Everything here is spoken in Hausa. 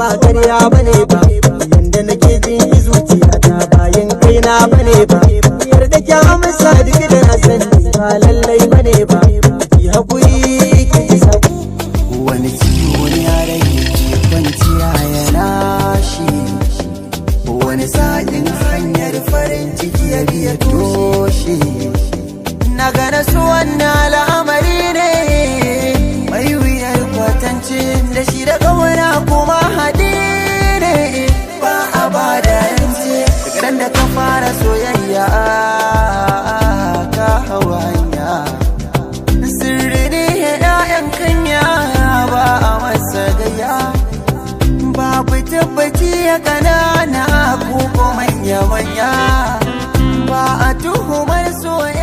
ba karya bane ba. Yanda nake jin zuciyata bayan kaina bane ba. Yarda ki amsa duk da na sani ba lallai bane ba. Ki hakuri ki ji sako. Wani ciwo ne a rai ke kwanciya yana shi, wani sa'in hanyar farin ciki ya biya toshe. Na gane su wannan al'amari ne mai wuyar kwatance da shi, da ƙauna kuma haɗi ne, ba a ba da rance. Daga nan da ka fara soyayya, ka hau hanya. Sirri ne ‘ya'yan kanya, ba a masa gaya. Babu tabbaci ya kanana ko manya-manya, ba a tuhumar soyayya.